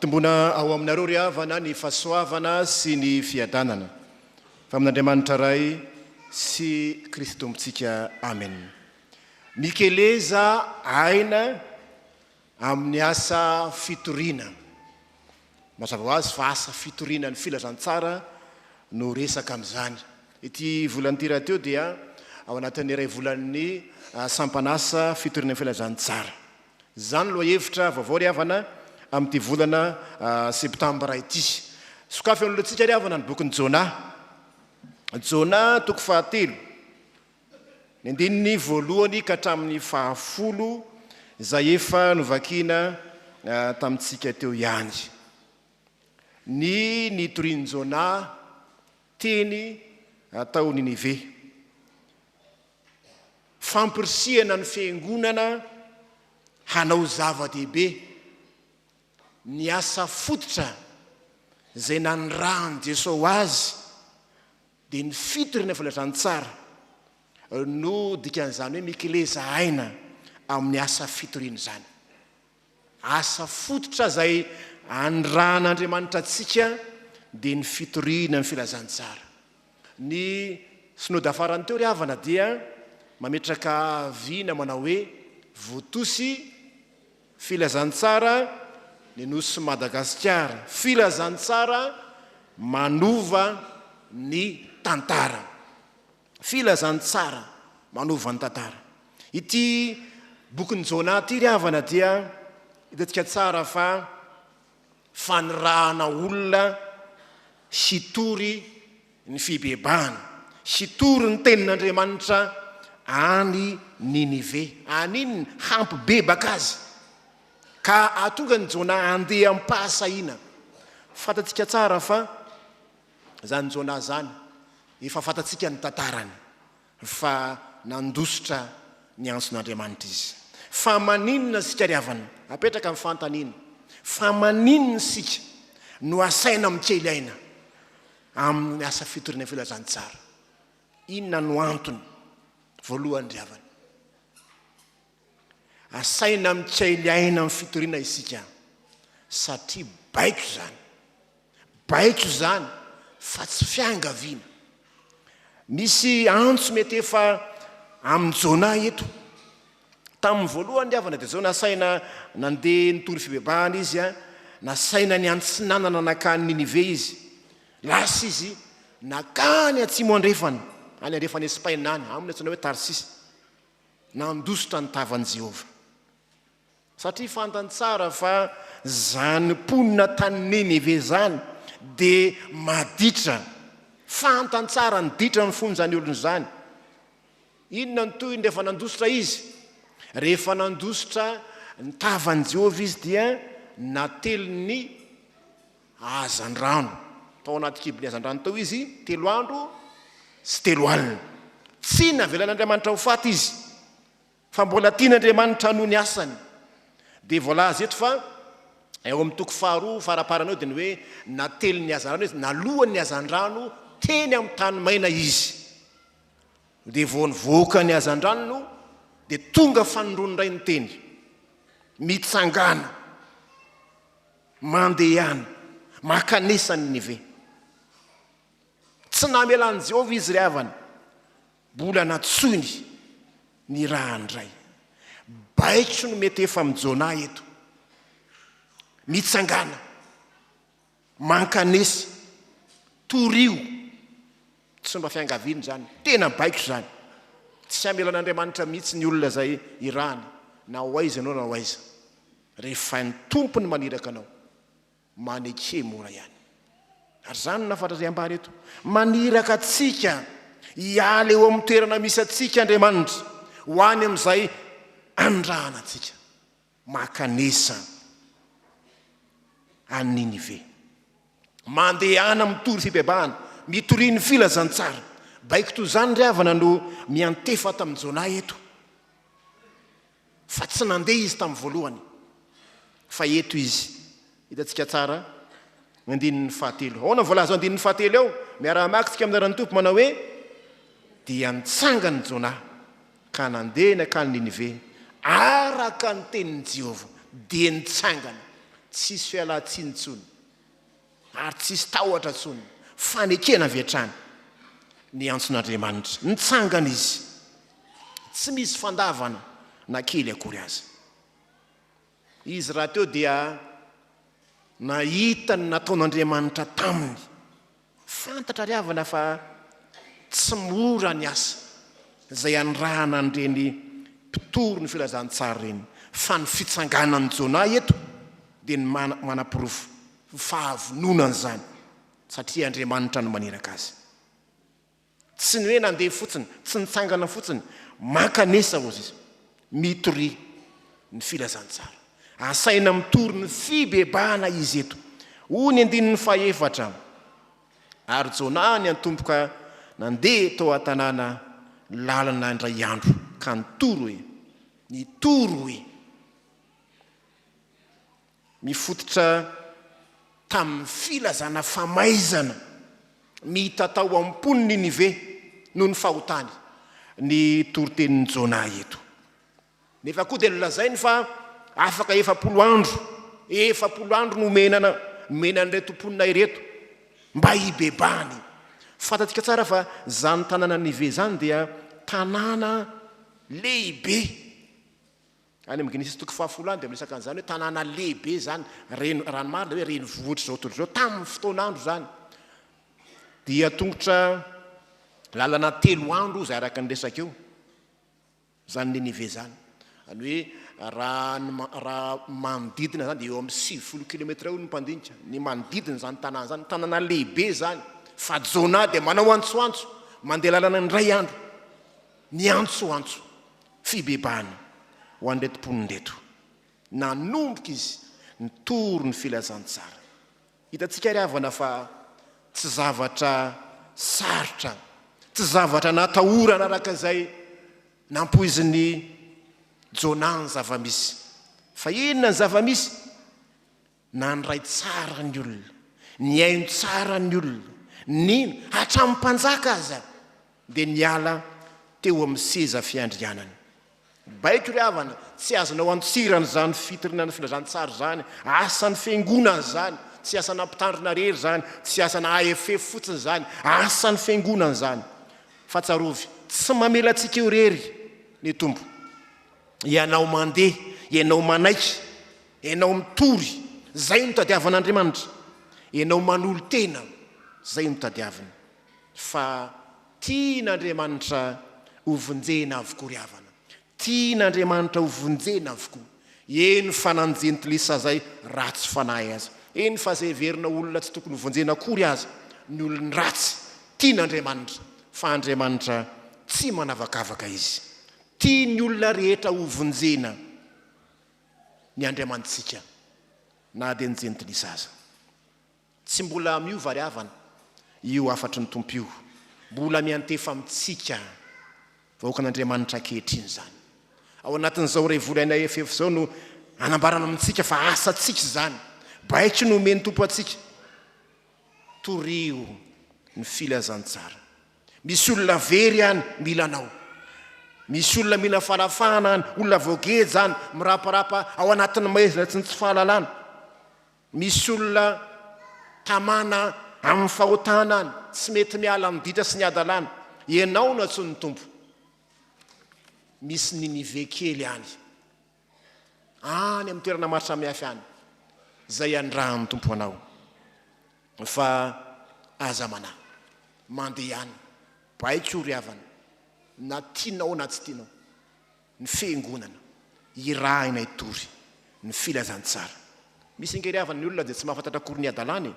Ampitomboina ao aminareo ry havana ny fahasoavana sy ny fiadanana avy amin'Andriamanitra Ray sy Kristy Tompontsika. Amen. Mikeleza aina amin'ny asa fitoriana. Mazava ho azy fa asa fitoriana ny filazantsara no resaka amin'izany. Ity volana ity rahateo dia ao anatin'ny iray volan'ny sampan'asa fitoriana ny filazantsara. Izany lohahevitra vaovao ry havana amin'ity volana septambra ity. Sokafy eo anoloantsika ry havana ny bokin'i Jona. Jona toko fahatelo, ny andininy voalohany ka hatramin'ny fahafolo izay efa novakiana tamintsika teo ihany. Ny nitorian'i Jona teny tao Ninive. Fampirisihana ny Fiangonana hanao zava-dehibe ny asa fototra izay nanirahan'i Jesoa ho azy dia ny fitoriana filazantsara no dikan'izany hoe mikeleza aina amin'ny asa fitoriana izany. Asa fototra izay anirahan'Andriamanitra antsika dia ny fitoriana ny filazantsara. Ny Synoda farany teo ry havana dia mametraka vina manao hoe voatosy filazantsara ny Nosy Madagasikara, filazantsara manova ny tantara. Filazantsara manova ny tantara. Ity bokin'i Jona ity ry havana dia hitantsika tsara fa fanirahana olona hitory ny fibebahana, hitory ny tenin'Andriamanitra any Ninive. Any inona? Hampibebaka azy. Ka hahatonga an'i Jona handeha am-pahasahiana. Fantatsika tsara fa Izany Jonah izany, efa fantatsika ny tantarany fa nandositra ny antson'Andriamanitra izy. Fa maninona isika ry havana? Apetraka ny fanontaniana, fa maninona isika no asaina mikely aina amin'ny asa fitoriana filazantsara? Inona no antony voalohany ry havana? Asaina mikely aina amin'ny fitoriana isika satria baiko izany. Baiko izany fa tsy fiangaviana. Misy antso mety efa amin'i Jonah eto. Tamin'ny voalohany ry havana dia izao nasaina nandeha nitory fibebahana izy, nasaina niantsinanana nankany Ninive izy. Lasa izy nankany atsimo andrefana, any andrefan'i Espaina any, amin'ny antsoina hoe Tarsisy. Nandositra ny tavan'i Jehovah. Satria fantany tsara fa izany mponina tany Ninive izany dia maditra. Fantany tsara ny ditra ny fon'izany olona izany. Inona no tohiny rehefa nandositra izy? Rehefa nandositra ny tavan'i Jehovah izy dia natelin'ny hazandrano. Tao anaty kibon'ny hazandrano tao izy telo andro sy telo alina. Tsy navelan'Andriamanitra ho faty izy. Fa mbola tian'Andriamanitra hanohy ny asany. Dia voalaza eto fa eo amin'ny toko faharoa faraparany eo dia ny hoe natelin'ny hazandrano izy, naloan'ny hazandrano teny amin'ny tany maina izy. Dia vao nivoaka ny hazandrano no dia tonga fanindroany indray ny teny. Mitsangàna, mandehana, mankanesa any Ninive. Tsy namela an'i Jehovah izy ry havana. Mbola nantsoiny ny rahany indray. Baiko no mety efa amin'i Jonah eto. Mitsangàna, mankanesa, torio. Tsy mba fiangaviana izany, tena baiko izany. Tsy hamelan'Andriamanitra mihitsy ny olona izay irahany, na ho aiza ianao na ho aiza. Rehefa ny Tompo no maniraka anao. Maneke mora ihany. Ary izany no nafantr'izay ambara eto. Maniraka antsika hiala eo amin'ny toerana misy antsika Andriamanitra, ho any amin'izay anirahana antsika. Makanesa any Ninive. Mandehana mitory fibebahana, mitoria ny filazantsara. Baiko toy izany ry havana no miantefa tamin'i Jonah eto. Fa tsy nandeha izy tamin'ny voalohany, fa eto izy. Hitantsika tsara ny andininy fahatelo. Ahoana ny voalaza ao andininy fahatelo ao? Miara-mamaky isika amin'ny anaran'ny Tompo manao hoe, Dia nitsangana i Jonah ka nandeha nankany Ninive, araka ny tenin'i Jehovah. Dia nitsangana. Tsisy fialan-tsiny intsony ary tsisy tahotra intsony. Fanekena avy hatrany ny antson'Andriamanitra. Nitsangana izy. Tsy misy fandavana na kely akory aza. Izy rahateo dia nahita ny nataon'Andriamanitra taminy. Fantatra ry havana fa tsy mora ny asa izay anirahana an'ireny mpitory ny filazantsara ireny, fa ny fitsanganan'i Jonah eto dia ny manaporofo ny fahavononany izany, satria Andriamanitra no maniraka azy. Tsy ny hoe nandeha fotsiny, tsy nitsangana fotsiny, mankanesa hozy izy, mitoria ny filazantsara. Asaina mitory ny fibebahana izy eto. Hoy ny andininy fahefatra, Ary Jonah niantomboka nandeha tao an-tanàna lalana indray andro, ka nitory hoe, nitory hoe. Mifototra tamin'ny filazana famaizana mitatao amin'ny mponin'i Ninive noho ny fahotany ny toritenin'i Jonah eto. Nefa koa dia nolazainy fa afaka 40 andro, 40 andro no omena nomena an'ireto mponina ireto mba hibebahany. Fantatsika tsara fa izany tanàna Ninive izany dia tanàna lehibe. Any amin'ny Genesisy toko fahafolo any dia miresaka an'izany hoe tanàna lehibe izany, reny, raha ny marina hoe renivohitr'izao tontolo izao tamin'ny fotoan'andro izany. Dia tongotra lalana telo andro izay araka ny resaka eo, izany Ninive izany. Izany hoe raha ny raha manodidina izany dia eo amin'ny 90 kilometra eo ny mpandinika, ny manodidina izany tanàna izany, tanàna lehibe izany. Fa Jonah dia manao antsoantso, mandeha lalana indray andro, Niantsoantso fibebahana ho an'ireto mponina ireto. Nanomboka izy nitory ny filazantsara. Hitantsika ry havana fa tsy zavatra sarotra, tsy zavatra natahorana araka izay nampoizin'i Jonah ny zava-misy. Fa inona ny zava-misy? Nandray tsara ny olona, nihaino tsara ny olona, nino, hatramin'ny mpanjaka aza dia niala teo amin'ny seza fiandrianany. Baiko ry havana, tsy azonao antsirana izany fitoriana ny filazantsara izany, asan'ny fiangonana izany, tsy asana mpitandrina irery izany, tsy asana AFF fotsiny izany, asan'ny fiangonana izany. Fa tsarovy, tsy mamela antsika eo irery ny Tompo. Ianao mandeha, ianao manaiky, Ianao mitory, izay no tadiavin'Andriamanitra. Ianao manolo-tena, izay no tadiaviny. Fa tian'Andriamanitra hovonjena avokoa ry havana. Tian'Andriamanitra hovonjena avokoa. Eny fa na ny jentilisa izay ratsy fanahy aza. Eny fa izay heverina ho olona tsy tokony hovonjena akory aza, ny olon-dratsy, tian'Andriamanitra. Fa Andriamanitra tsy manavakavaka Izy. Tia ny olona rehetra hovonjena. ny Andriamanitsika na dia ny jentilisa aza. Tsy mbola miova ry havana io hafatry ny Tompo io. Mbola miantefa amintsika vahoakan'Andriamanitra ankehitriny izany. Ao anatin'izao iray volana FF izao no anambarana amintsika fa asantsika izany. Baiko no omen'ny Tompo antsika. Torio ny filazantsara. Misy olona very any mila anao. Misy olona mila fanafahana any, olona voageja any, miraparapa ao anatin'ny maizina sy ny tsy fahalalana. Misy olona tamana amin'ny fahotana any, tsy mety miala amin'ny ditra sy ny hadalana. Ianao no antsoin'ny Tompo. Misy Ninive kely any, any amin'ny toerana maro samihafa any, izay anirahan'ny Tompo anao. Fa aza manahy. Mandehana. Baiko ry havana. Na tianao na tsy tianao. Ny fiangonana. Irahina hitory ny filazantsara. Misy ange ry havana ny olona dia tsy mahafantatra akory ny hadalana e.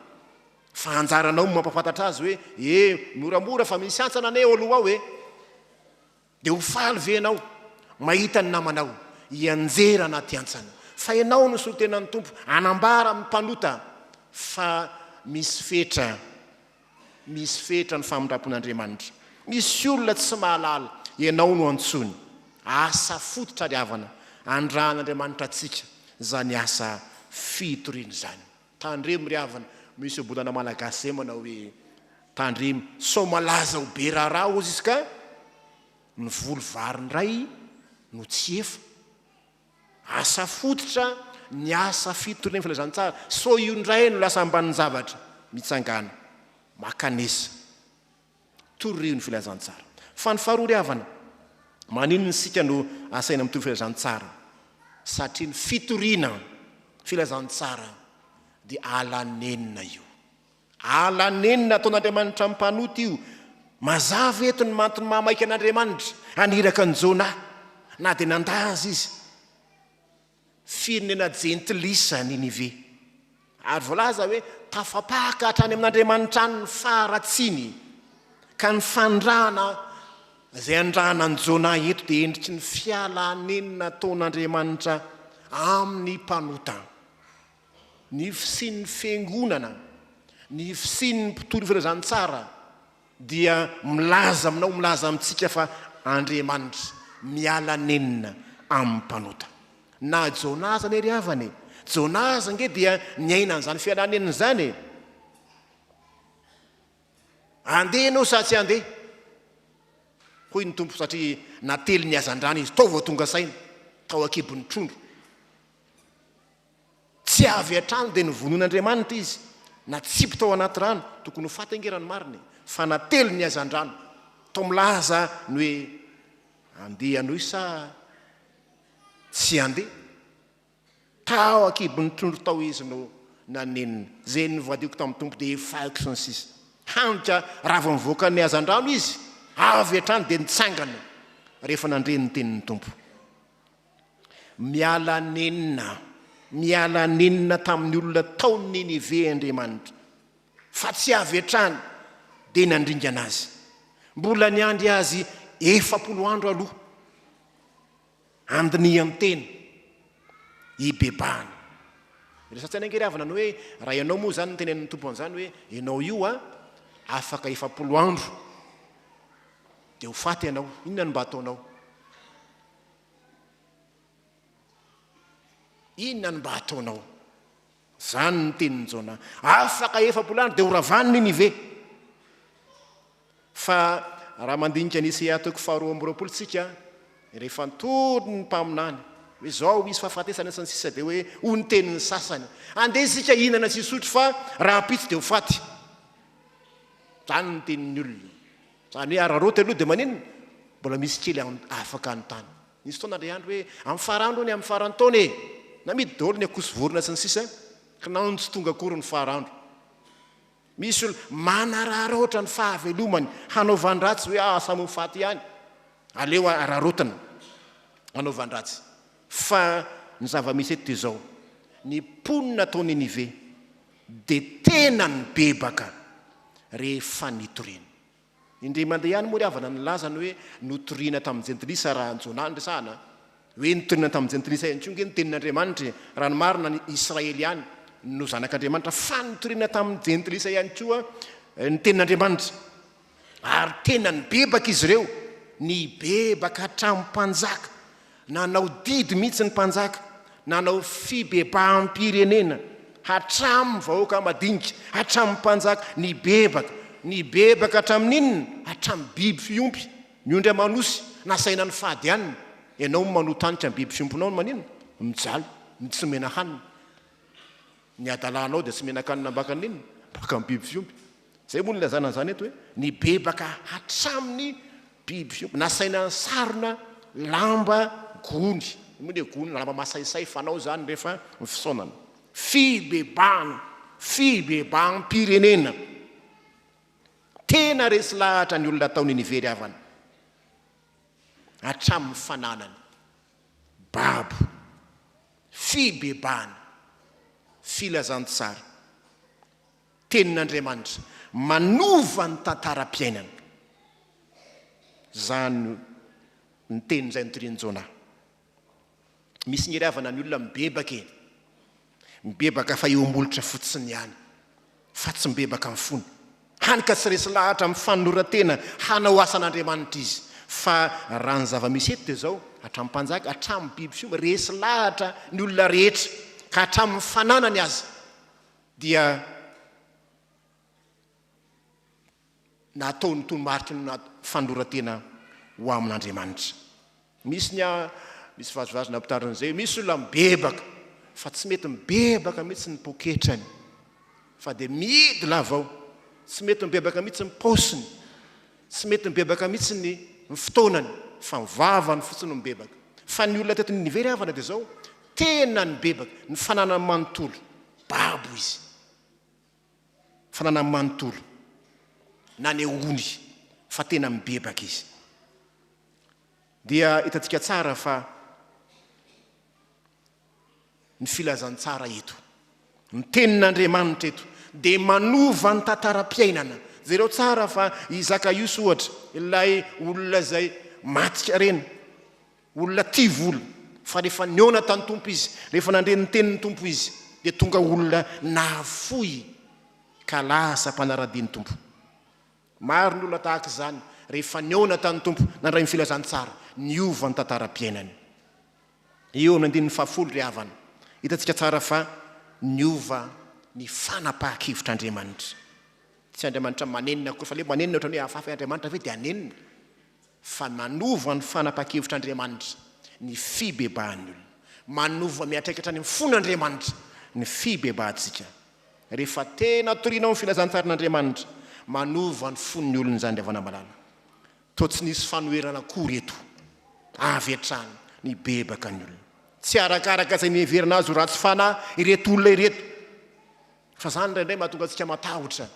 Fa anjaranao no mampahafantatra azy hoe e, moramora fa misy hantsana anie ao aloha ao e. Dia ho faly ve ianao mahita ny namanao hianjera anaty hantsana? Fa ianao no solontenan'ny Tompo hanambara amin'ny mpanota fa misy fetra, misy fetra ny famindram-pon'Andriamanitra. Misy olona tsy mahalala, ianao no antsoiny. Asa fototra ry havana, andrahan'Andriamanitra antsika izany asa fitoriana izany. Tandremo ry havana, misy ohabolana malagasy izay manao hoe tandremo sao malaza ho be raharaha hozy izy ka ny voly vary indray no tsy efa. Asa fototra Ny asa fitoriana ny filazantsara. Sao io indray no lasa ambanin-javatra. Mitsangàna. Makanesa. Torio ny filazantsara. Fa ny faharoa ry havana, maninona isika no asaina mitory filazantsara? Satria ny fitoriana filazantsara dia ala nenina io. Ala nenina ataon'Andriamanitra amin'ny mpanota io. Mazava eto ny mantony mahamaika an'Andriamanitra haniraka an'i Jonah, na dia nandà aza izy. Firenena jentilisa Ninive. Ary voalaza hoe tafapaka hatrany amin'Andriamanitra any ny faharatsiany, ka ny fandrana izay andrana an'i Jonah eto dia endriky ny fiala-nenina ataon'Andriamanitra amin'ny mpanota. Ny fisian'ny fiangonana, ny fisian'ny mpitory filazantsara dia milaza aminao, milaza amintsika fa Andriamanitra miala nenina amin'ny mpanota. Na Jonah aza anie ry havana e! Jonah aza ange dia niaina an'izany fiala-nenina izany e! Andeha ianao sa tsy andeha? Hoy ny Tompo satria natelin'ny hazandrano izy, tao vao tonga saina, tao an-kibon'ny trondro. Tsy avy hatrany dia novonoin'Andriamanitra izy, natsipy tao anaty rano, tokony ho faty ange raha ny marina e, fa nateliny ny hazandrano, tao milaza ny hoe andeha hanohy sa tsy handeha? Tao ankibon'ny trondro tao izy no nanenina, izay novadiako tamin'ny Tompo dia efahiko sy ny sisa. Hany ka raha vao nivoaka ny hazandrano izy, avy hatrany dia nitsangana rehefa nandre ny tenin'ny Tompo. Miala nenina, miala nenina tamin'ny olona tao Ninive Andriamanitra, fa tsy avy hatrany dia nandringana azy. Mbola niandry azy 40 andro aloha, handinihan-tena, hibebahana. Resahan-tsaina ange ry havana ny hoe, raha ianao moa izany no tenenin'ny Tompo an'izany hoe, ianao io an, afaka 40 andro dia ho faty ianao, inona no mba hataonao? Inona no mba hataonao? Izany ny tenin'i Jona. Afaka 40 andro dia horavany Ninive. Fa raha mandinika ny Isaia toko faha-22 tsika, rehefa nitory ny mpaminany hoe izao hisy fahafatesana sy ny sisa dia hoe hoy ny tenin'ny sasany, andeha isika hihinana sy hisotro fa rahampitso dia ho faty. Izany ny tenin'ny olona. Izany hoe araraoty aloha dia maninona? Mbola misy kely afaka anontany. Nisy fotoana indray andro hoe amin'ny farandro hono e, amin'ny faran'ny taona e! Namidy daholo ny akoho sy vorona sy ny sisa, kinanjo tsy tonga akory ny farandro. Misy olona manararaotra ny fahavelomany hanaovan-dratsy hoe ah samy ho faty ihany, aleo araraotina hanaovan-dratsy. Fa ny zava-misy eto dia izao, ny mponina tao Ninive dia tena nibebaka rehefa nitoriana. Indray mandeha ihany moa ry havana nilaza ny hoe notoriana tamin'ny jentilisa raha Jonah no resahana, hoe notoriana tamin'ny jentilisa ihany koa ange ny tenin'Andriamanitra e, raha ny marina ny Israely ihany no zanak'Andriamanitra fa notoriana tamin'ny jentilisa ihany koa ny tenin'Andriamanitra. Ary tena nibebaka izy ireo, nibebaka hatramin'ny mpanjaka, nanao didy mihitsy ny mpanjaka, nanao fibebaham-pirenena hatramin'ny vahoaka madinika, hatramin'ny mpanjaka, nibebaka, nibebaka hatramin'ny inona? Hatramin'ny biby fiompy, ny ondry aman'osy, nasaina nifady hanina, ianao manotanika ny biby fiompinao no maninona? Mijaly, tsy omena hanina. Ny hadalanao dia tsy mihinan-kanina mbaka n'inona? Mbaka ny biby fiompy. Izay moa no nilazana an'izany eto hoe nibebaka hatramin'ny biby fiompy. Nasaina nisarona lamba gony. Io moa ilay gony, lamba masaisay fanao izany rehefa ny fisaonana. Fibebahana, fibebaham-pirenena. Tena resy lahatra ny olona tao Ninive ry havana. Hatramin'ny fananany. Babo. Fibebahana. Filazantsara. Tenin'Andriamanitra. Manova ny tantaram-piainana. Izany ny teny izay notorian'i Jonah. Misy ny ry havana ny olona mibebaka e. Mibebaka fa eo molotra fotsiny ihany. Fa tsy mibebaka amin'ny fony. Hany ka tsy resy lahatra amin'ny fanoloran-tena hanao asan'Andriamanitra izy. Fa raha ny zava-misy eto dia izao, hatramin'ny mpanjaka, hatramin'ny biby fiompy, resy lahatra ny olona rehetra, ka hatramin'ny fananany aza dia nataony toy ny mariky ny fanoloran-tena ho amin'Andriamanitra. Misy ny misy vazivazy nampitandrina izay, misy olona mibebaka. fa tsy mety mibebaka mihitsy ny poketrany fa dia mihidy lava ao, tsy mety mibebaka mihitsy ny paosiny, tsy mety mibebaka mihitsy ny ny fotoanany fa ny vavany fotsiny no mibebaka. Fa ny olona teto Ninive ry havana dia izao, tena nibebaka, ny fananany manontolo, babo izy. Fananany manontolo, nanehoany fa tena mibebaka izy. Dia hitantsika tsara fa ny filazantsara eto, ny tenin'Andriamanitra eto dia manova ny tantaram-piainana. Jereo tsara fa i Zakaiosy ohatra, ilay olona izay matin-karena, olona tia vola, fa rehefa nihaona tamin'ny Tompo izy, rehefa nandre ny tenin'ny Tompo izy, dia tonga olona nahafoy ka lasa mpanara-dia ny Tompo. Maro ny olona tahaka izany, rehefa nihaona tamin'ny Tompo, nandray ny filazantsara, niova ny tantaram-piainany. Eo amin'ny andininy fahafolo ry havana, hitantsika tsara fa niova ny fanapahan-kevitr'Andriamanitra. Tsy Andriamanitra manenina akory, fa le manenina ohatran'ny hoe hafahafa, Andriamanitra ve dia hanenina? Fa manova ny fanapahan-kevitr'Andriamanitra ny fibebahan'ny olona. Manova miantraika hatrany amin'ny fon'Andriamanitra ny fibebahantsika. Rehefa tena torianao ny filazantsaran'Andriamanitra, manova ny fon'ny olona izany ry havana malala. Toa tsy nisy fanoherana akory eto. Avy hatrany nibebaka ny olona. Tsy arakaraka izay niheverana azy ho ratsy fanahy ireto olona ireto. Fa izany indraindray mahatonga antsika matahotra.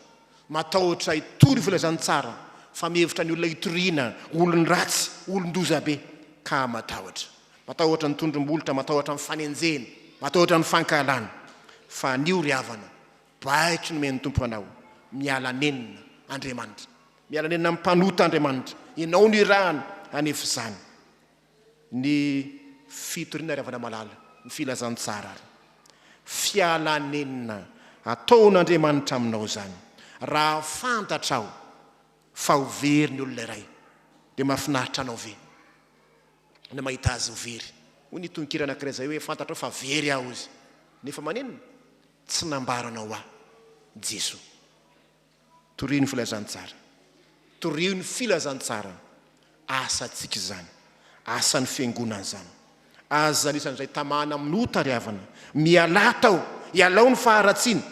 Matahotra hitory filazantsara fa mihevitra ny olona hitoriana olon-dratsy, olon-doza be ka matahotra. Matahotra ny tondrom-bolotra, matahotra ny fanenjehana, matahotra ny fankahalana. Fa anio ry havana, baiko nomen'ny Tompo anao, miala nenina Andriamanitra. Miala nenina amin'ny mpanota Andriamanitra. Ianao no irahana hanefa izany. Ny fitoriana ry havana malala, ny filazantsara ary. Fiala nenina ataon'Andriamanitra aminao izany. Raha fantatrao fa ho very ny olona iray, dia mahafinaritra anao ve ny mahita azy ho very? Hoy ny tononkira anankiray izay hoe, fantatrao fa very aho izy. Nefa maninona? Tsy nambaranao ahy Jesoa. Torio ny filazantsara. Torio ny filazantsara. Asantsika izany. Asan'ny fiangonana izany. Aza anisan'izay tamana amin'ny ota ry havana. Mialà tao. Ialao ny faharatsiana.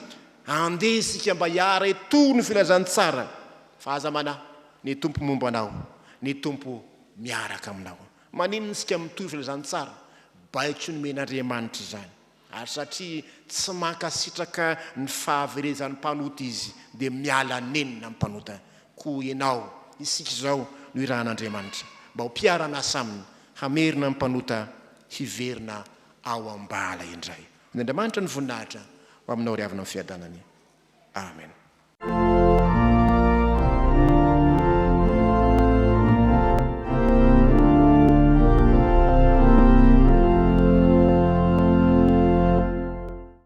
Andeha isika mba hiara-hitory ny filazantsara. Fa aza manahy. Ny Tompo momba anao. Ny Tompo miaraka aminao. Maninona isika mitory filazantsara? Baiko nomen'Andriamanitra izany. Ary satria tsy mankasitraka ny fahaverezan'ny mpanota Izy, dia miala nenina amin'ny mpanota. Koa ianao, isika izao no irahan'Andriamanitra, mba ho mpiara-miasa Aminy, hamerina ny mpanota hiverina ao am-bala indray. Ho an'Andriamanitra ny voninahitra, ho aminao ry havana ny fiadanany. Amen.